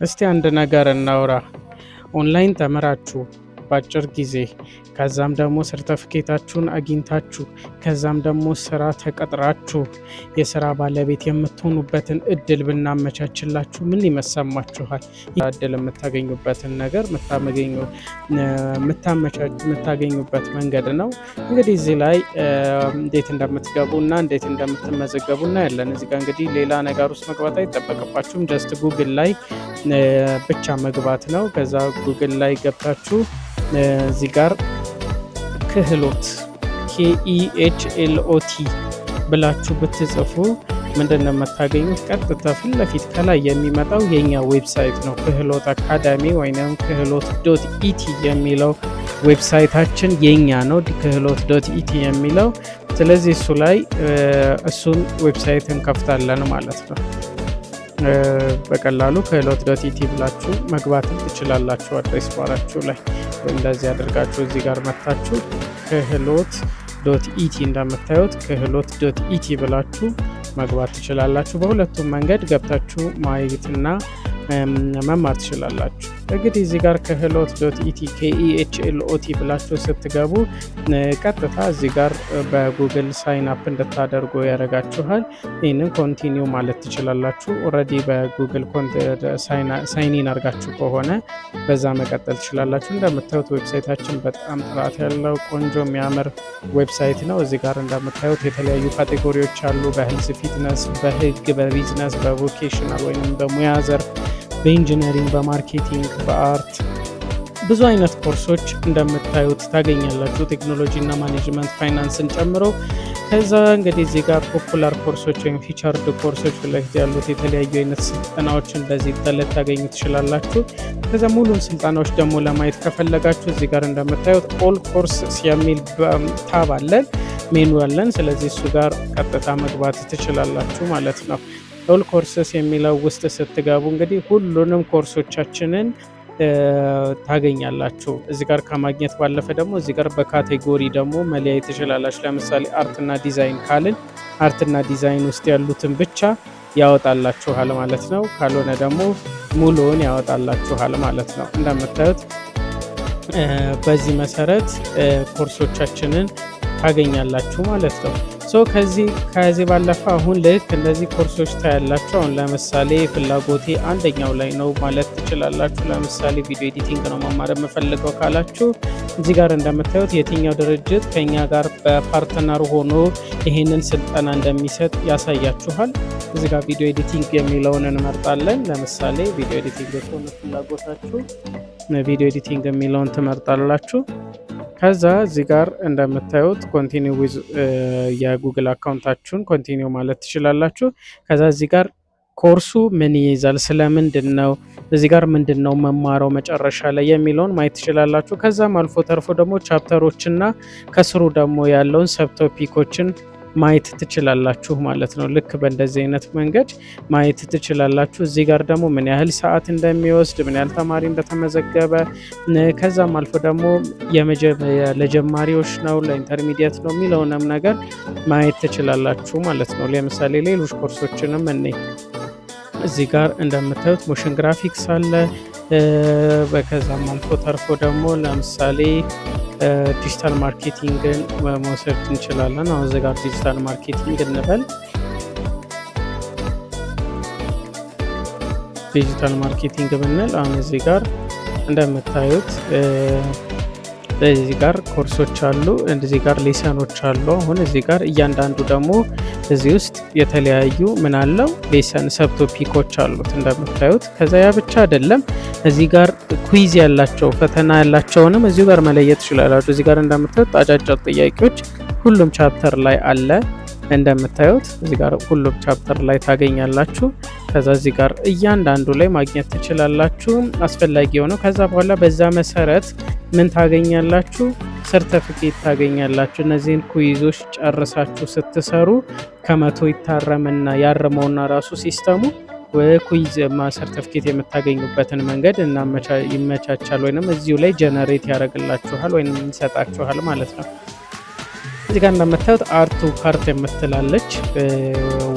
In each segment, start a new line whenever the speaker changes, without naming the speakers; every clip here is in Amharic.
እስቲ አንድ ነገር እናውራ። ኦንላይን ተምራችሁ በአጭር ጊዜ፣ ከዛም ደግሞ ሰርተፍኬታችሁን አግኝታችሁ፣ ከዛም ደግሞ ስራ ተቀጥራችሁ የስራ ባለቤት የምትሆኑበትን እድል ብናመቻችላችሁ ምን ይሰማችኋል? እድል የምታገኙበትን ነገር የምታገኙበት መንገድ ነው። እንግዲህ እዚህ ላይ እንዴት እንደምትገቡ እና እንዴት እንደምትመዘገቡ እናያለን። እዚህ ጋር እንግዲህ ሌላ ነገር ውስጥ መግባት አይጠበቅባችሁም። Just Google ላይ ብቻ መግባት ነው። ከዛ ጉግል ላይ ገብታችሁ እዚህ ጋር ክህሎት KEHLOT ብላችሁ ብትጽፉ ምንድን ነው የምታገኙት? ቀጥታ ፊት ለፊት ከላይ የሚመጣው የኛ website ነው። ክህሎት አካዳሚ ወይም ክህሎት.et የሚለው website ኣችን የኛ ነው። ክህሎት.et የሚለው። ስለዚህ እሱ ላይ እሱን website እንከፍታለን ማለት ነው። በቀላሉ ክህሎት.et ብላችሁ መግባትም ትችላላችሁ። Address bar ኣችሁ ላይ እንደዚህ አድርጋችሁ እዚህ ጋር መታችሁ ክህሎት.et፣ እንደምታዩት ክህሎት.et ብላችሁ መግባት ትችላላችሁ። በሁለቱም መንገድ ገብታችሁ ማየትና መማር ትችላላችሁ። እንግዲህ እዚህ ጋር ክህሎት.et KEHLOT ብላችሁ ስትገቡ ቀጥታ እዚህ ጋር በ Google sign up እንድታደርጉ ያደርጋችኋል። ይህንን continue ማለት ትችላላችሁ። Already በ Google sign in አድርጋችሁ ከሆነ በዛ መቀጠል ትችላላችሁ። እንደምታዩት website ኣችን በጣም ጥራት ያለው፣ ቆንጆ፣ የሚያምር website ነው። እዚህ ጋር እንደምታዩት የተለያዩ category ዎች አሉ። በ health fitness፣ በህግ፣ በቢዝነስ፣ በ vocational ወይም በሙያ ዘርፍ፣ በ engineering፣ በ marketing፣ በ art ብዙ አይነት ኮርሶች እንደምታዩት ታገኛላችሁ። ቴክኖሎጂ እና management፣ finance ን ጨምሮ። ከዛ እንግዲህ እዚህ ጋር popular ኮርሶች ወይም featured ኮርሶች፣ ፊት ለፊት ያሉት የተለያዩ አይነት ስልጠናዎችን በዚህ ልታገኙ ትችላላችሁ። ከዛ ሙሉን ስልጠናዎች ደግሞ ለማየት ከፈለጋችሁ እዚህ ጋር እንደምታዩት all course የሚል tab አለን፣ ሜኑ አለን። ስለዚህ እሱ ጋር ቀጥታ መግባት ትችላላችሁ ማለት ነው። All courses የሚለው ውስጥ ስትገቡ እንግዲህ ሁሉንም ኮርሶቻችንን ታገኛላችሁ። እዚህ ጋር ከማግኘት ባለፈ ደግሞ እዚህ ጋር በ category ደግሞ መለያየት ትችላላችሁ። ለምሳሌ art ና ዲዛይን ካልን art ና ዲዛይን ውስጥ ያሉትን ብቻ ያወጣላችኋል ማለት ነው። ካልሆነ ደግሞ ሙሉውን ያወጣላችኋል ማለት ነው። እንደምታዩት በዚህ መሰረት ኮርሶቻችንን ታገኛላችሁ ማለት ነው። So ከዚህ ባለፈ አሁን ልክ እነዚህ ኮርሶች ታያላችሁ። አሁን ለምሳሌ ፍላጎቴ አንደኛው ላይ ነው ማለት ትችላላችሁ። ለምሳሌ video editing ነው መማር የምፈልገው ካላችሁ እዚህ ጋር እንደምታዩት የትኛው ድርጅት ከኛ ጋር በ partner ሆኖ ይሄንን ስልጠና እንደሚሰጥ ያሳያችኋል። እዚህ ጋር video editing የሚለውን እንመርጣለን። ለምሳሌ video editing ከሆነ ፍላጎታችሁ video editing የሚለውን ትመርጣላችሁ። ከዛ እዚህ ጋር እንደምታዩት continue with የ Google account ኣችሁን continue ማለት ትችላላችሁ። ከዛ እዚህ ጋር ኮርሱ ምን ይይዛል፣ ስለምንድን ነው፣ እዚህ ጋር ምንድን ነው መማረው መጨረሻ ላይ የሚለውን ማየት ትችላላችሁ። ከዛም አልፎ ተርፎ ደግሞ chapter ኦችና ከስሩ ደግሞ ያለውን subtopic ኦችን ማየት ትችላላችሁ ማለት ነው። ልክ በእንደዚህ አይነት መንገድ ማየት ትችላላችሁ። እዚህ ጋር ደግሞ ምን ያህል ሰዓት እንደሚወስድ፣ ምን ያህል ተማሪ እንደተመዘገበ፣ ከዛም አልፎ ደግሞ ለጀማሪዎች ነው፣ ለ intermediate ነው የሚለውንም ነገር ማየት ትችላላችሁ ማለት ነው። ለምሳሌ ሌሎች ኮርሶችንም እኔ እዚህ ጋር እንደምታዩት motion graphics አለ። ከዛም አልፎ ተርፎ ደግሞ ለምሳሌ digital marketing ን መውሰድ እንችላለን። አሁን እዚህ ጋር digital marketing እንበል። Digital marketing ብንል አሁን እዚህ ጋር እንደምታዩት እዚህ ጋር ኮርሶች አሉ፣ እዚህ ጋር lesson ኦች አሉ። አሁን እዚህ ጋር እያንዳንዱ ደግሞ እዚህ ውስጥ የተለያዩ ምን አለው lesson subtopic ኦች አሉት እንደምታዩት። ከዛ ያ ብቻ አይደለም፣ እዚህ ጋር quiz ያላቸው፣ ፈተና ያላቸውንም እዚሁ ጋር መለየት ትችላላችሁ። እዚህ ጋር እንደምታዩት አጫጭር ጥያቄዎች ሁሉም chapter ላይ አለ። እንደምታዩት እዚህ ጋር ሁሉም chapter ላይ ታገኛላችሁ። ከዛ እዚህ ጋር እያንዳንዱ ላይ ማግኘት ትችላላችሁ አስፈላጊ የሆነው። ከዛ በኋላ በዛ መሰረት ምን ታገኛላችሁ? ሰርተፊኬት ታገኛላችሁ። እነዚህን quiz ኦች ጨርሳችሁ ስትሰሩ ከ100 ይታረምና ያረመውና ራሱ system ኡ quiz ሰርተፊኬት የምታገኙበትን መንገድ ይመቻቻል፣ ወይንም እዚሁ ላይ generate ያደርግላችኋል ወይንም ይሰጣችኋል ማለት ነው። እዚህ ጋር እንደምታዩት add to cart የምትላለች፣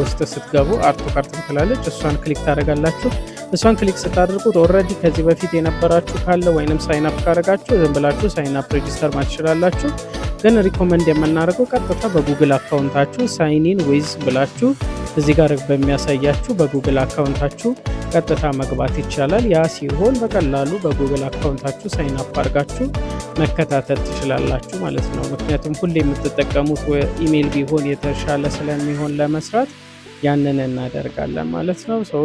ውስጥ ስትገቡ add to cart የምትላለች፣ እሷን click ታደርጋላችሁ። እሷን click ስታደርጉት already ከዚህ በፊት የነበራችሁ ካለ ወይንም sign up ካደረጋችሁ ዝም ብላችሁ sign up register ማለት ትችላላችሁ። ግን recommend የምናደርገው ቀጥታ በ Google account ኣችሁ sign in with ብላችሁ እዚህ ጋር በሚያሳያችሁ በ Google account ኣችሁ ቀጥታ መግባት ይቻላል። ያ ሲሆን በቀላሉ በ Google account ኣችሁ sign up አድርጋችሁ መከታተል ትችላላችሁ ማለት ነው። ምክንያቱም ሁሌ የምትጠቀሙት ኢሜይል ቢሆን የተሻለ ስለሚሆን ለመስራት ያንን እናደርጋለን ማለት ነው። So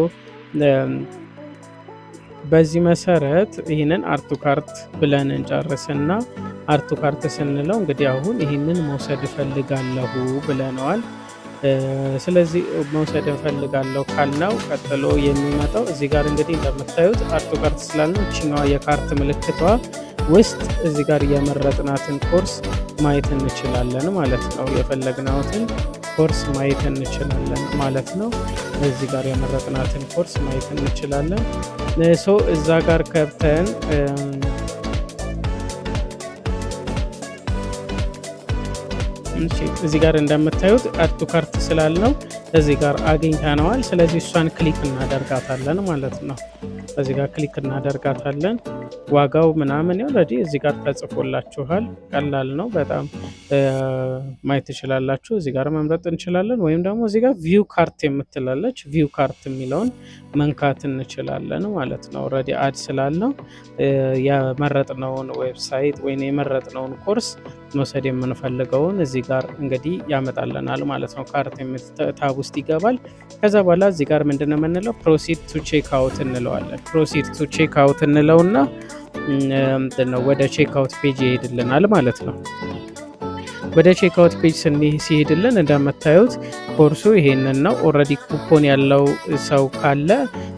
በዚህ መሰረት ይህንን add to cart ብለን እንጨርስና add to cart ስንለው እንግዲህ አሁን ይህንን መውሰድ እፈልጋለሁ ብለነዋል። ስለዚህ መውሰድ እፈልጋለሁ ካልነው ቀጥሎ የሚመጣው እዚህ ጋር እንግዲህ እንደምታዩት add to cart ስላልነው እችኛዋ የ cart ምልክቷ ውስጥ እዚህ ጋር የመረጥናትን ኮርስ ማየት እንችላለን ማለት ነው። የፈለግናትን ኮርስ ማየት እንችላለን ማለት ነው። እዚህ ጋር የመረጥናትን ኮርስ ማየት እንችላለን። So እዛ ጋር ከብተን እዚህ ጋር እንደምታዩት add to cart ስላልነው እዚህ ጋር አግኝተነዋል። ስለዚህ እሷን click እናደርጋታለን ማለት ነው። እዚህ ጋር click እናደርጋታለን። ዋጋው ምናምን already እዚህ ጋር ተጽፎላችኋል። ቀላል ነው በጣም፣ ማየት ትችላላችሁ። እዚህ ጋር መምረጥ እንችላለን፣ ወይም ደግሞ እዚህ ጋር view cart የምትላለች view cart የሚለውን መንካት እንችላለን ማለት ነው። Already add ስላልነው የመረጥነውን website ወይም የመረጥነውን ኮርስ መውሰድ የምንፈልገውን እዚህ ጋር እንግዲህ ያመጣልናል ማለት ነው። Cart tab ውስጥ ይገባል። ከዛ በኋላ እዚህ ጋር ምንድነው የምንለው? Proceed to checkout እንለዋለን። Proceed to checkout እንለውና ምንድነው ወደ checkout page ይሄድልናል ማለት ነው። ወደ checkout page ሲሄድልን እንደምታዩት ኮርሱ ይሄንን ነው። Already coupon ያለው ሰው ካለ፣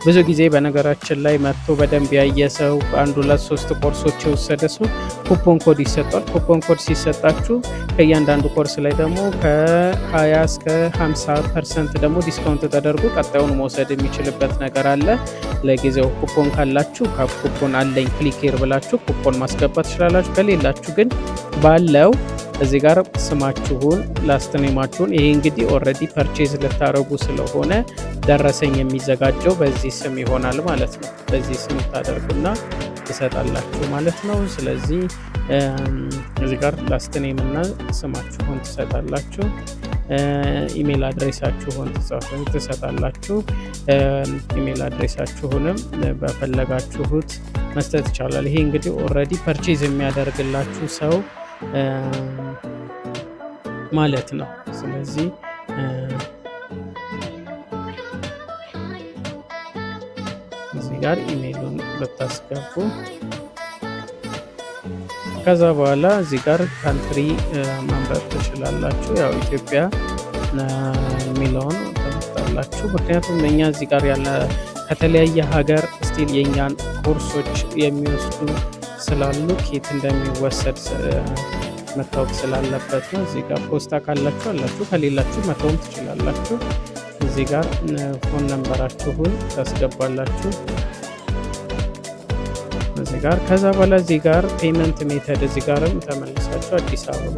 ብዙ ጊዜ በነገራችን ላይ መጥቶ በደንብ ያየ ሰው፣ አንድ ሁለት ሶስት ኮርሶች የወሰደ ሰው coupon code ይሰጣል። Coupon code ሲሰጣችሁ ከእያንዳንዱ ኮርስ ላይ ደግሞ ከ20 እስከ 50% ደግሞ discount ተደርጎ ቀጣዩን መውሰድ የሚችልበት ነገር አለ። ለጊዜው ኩፖን ካላችሁ ኩፖን አለኝ click here ብላችሁ ኩፖን ማስገባት ትችላላችሁ። ከሌላችሁ ግን ባለው እዚህ ጋር ስማችሁን፣ last name ኣችሁን፣ ይሄ እንግዲህ already purchase ልታደርጉ ስለሆነ ደረሰኝ የሚዘጋጀው በዚህ ስም ይሆናል ማለት ነው። በዚህ ስም ታደርጉና ትሰጣላችሁ ማለት ነው። ስለዚህ እዚህ ጋር last name እና ስማችሁን ትሰጣላችሁ። Email address ኣችሁን ትሰጣላችሁ። Email address ኣችሁንም በፈለጋችሁት መስጠት ይቻላል። ይሄ እንግዲህ already purchase የሚያደርግላችሁ ሰው ማለት ነው። ስለዚህ እዚህ ጋር ኢሜይሉን ብታስገቡ፣ ከዛ በኋላ እዚህ ጋር country መምረጥ ትችላላችሁ። ያው ኢትዮጵያ የሚለውን ትመርጣላችሁ። ምክንያቱም እኛ እዚህ ጋር ያለ ከተለያየ ሀገር still የእኛን ኮርሶች የሚወስዱ ስላሉ ኬት እንደሚወሰድ መታወቅ ስላለበት ነው። እዚህ ጋር ፖስታ ካላችሁ አላችሁ፣ ከሌላችሁ መተውም ትችላላችሁ። እዚህ ጋር phone number ኣችሁን ታስገባላችሁ። እዚህ ጋር ከዛ በኋላ እዚህ ጋር payment method እዚህ ጋርም ተመልሳችሁ አዲስ አበባ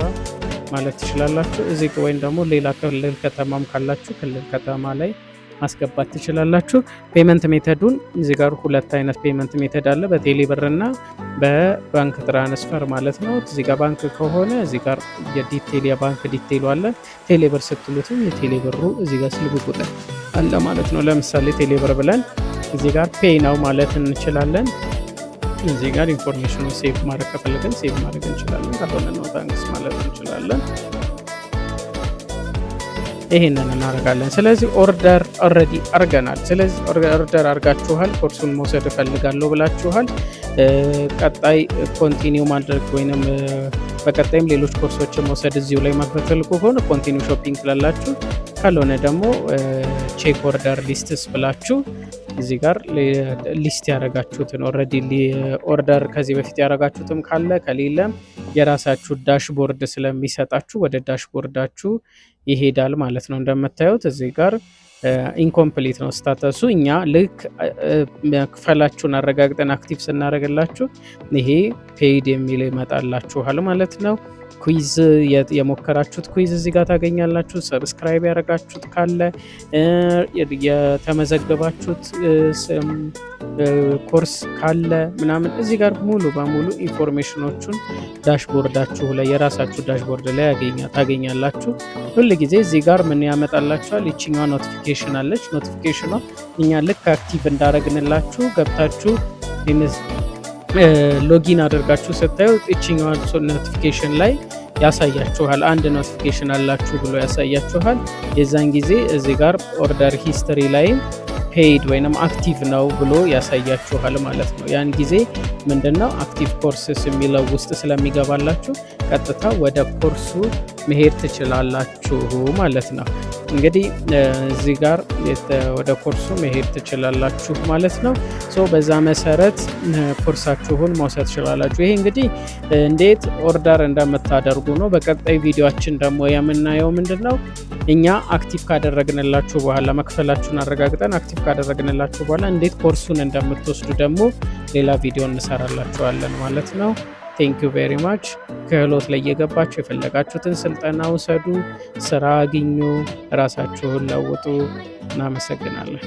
ማለት ትችላላችሁ። እዚህ ወይም ደግሞ ሌላ ክልል ከተማም ካላችሁ ክልል ከተማ ላይ ማስገባት ትችላላችሁ። Payment method ኡን እዚህ ጋር ሁለት አይነት payment method አለ፣ በቴሌ ብር እና በ bank transfer ማለት ነው። እዚህ ጋር ባንክ ከሆነ እዚህ ጋር የ detail የባንክ detail ኡ አለ። ቴሌ ብር ስትሉትም የቴሌ ብሩ እዚህ ጋር ስልክ ቁጥር አለ ማለት ነው። ለምሳሌ ቴሌ ብር ብለን እዚህ ጋር pay now ማለት እንችላለን። እዚህ ጋር information ኑ save ማድረግ ከፈለግን save ማድረግ እንችላለን። ካልሆነ no thanks ማለት እንችላለን። ይሄንን እናደርጋለን። ስለዚህ order already አርገናል። ስለዚህ order አርጋችኋል፣ ኮርሱን መውሰድ እፈልጋለሁ ብላችኋል። ቀጣይ continue ማድረግ ወይንም በቀጣይም ሌሎች ኮርሶችን መውሰድ እዚሁ ላይ ማትፈልጉ ከሆነ continue shopping ትላላችሁ። ካልሆነ ደግሞ check order lists ብላችሁ እዚህ ጋር list ያደረጋችሁትን already order ከዚህ በፊት ያደረጋችሁትም ካለ ከሌለም የራሳችሁ dashboard ስለሚሰጣችሁ ወደ dashboard ኣችሁ ይሄዳል ማለት ነው። እንደምታዩት እዚህ ጋር incomplete ነው status ኡ። እኛ ልክ መክፈላችሁን አረጋግጠን active ስናደርግላችሁ ይሄ paid የሚል ይመጣላችኋል ማለት ነው። Quiz የሞከራችሁት quiz እዚህ ጋር ታገኛላችሁ። Subscribe ያደረጋችሁት ካለ፣ የተመዘገባችሁት ኮርስ ካለ ምናምን እዚህ ጋር ሙሉ በሙሉ information ኦቹን dashboard ኣችሁ ላይ፣ የራሳችሁ dashboard ላይ ታገኛላችሁ። ሁል ጊዜ እዚህ ጋር ምን ያመጣላችኋል? ይችኛዋ notification አለች። Notification ኗ እኛ ልክ active እንዳረግንላችሁ ገብታችሁ login አድርጋችሁ ስታዩ ይችኛዋ notification ላይ ያሳያችኋል። አንድ notification አላችሁ ብሎ ያሳያችኋል። የዛን ጊዜ እዚህ ጋር order history ላይም paid ወይንም active ነው ብሎ ያሳያችኋል ማለት ነው። ያን ጊዜ ምንድነው active courses የሚለው ውስጥ ስለሚገባላችሁ ቀጥታ ወደ ኮርሱ መሄድ ትችላላችሁ ማለት ነው። እንግዲህ እዚህ ጋር ወደ ኮርሱ መሄድ ትችላላችሁ ማለት ነው። So በዛ መሰረት ኮርሳችሁን መውሰድ ትችላላችሁ። ይሄ እንግዲህ እንዴት order እንደምታደርጉ ነው። በቀጣይ ቪዲዮአችን ደግሞ የምናየው ምንድን ነው፣ እኛ active ካደረግንላችሁ በኋላ፣ መክፈላችሁን አረጋግጠን active ካደረግንላችሁ በኋላ እንዴት ኮርሱን እንደምትወስዱ ደግሞ ሌላ ቪዲዮ እንሰራላችኋለን ማለት ነው። Thank you very much። ክህሎት ላይ እየገባችሁ የፈለጋችሁትን ስልጠና ውሰዱ፣ ስራ አግኙ፣ ራሳችሁን ለውጡ። እናመሰግናለን።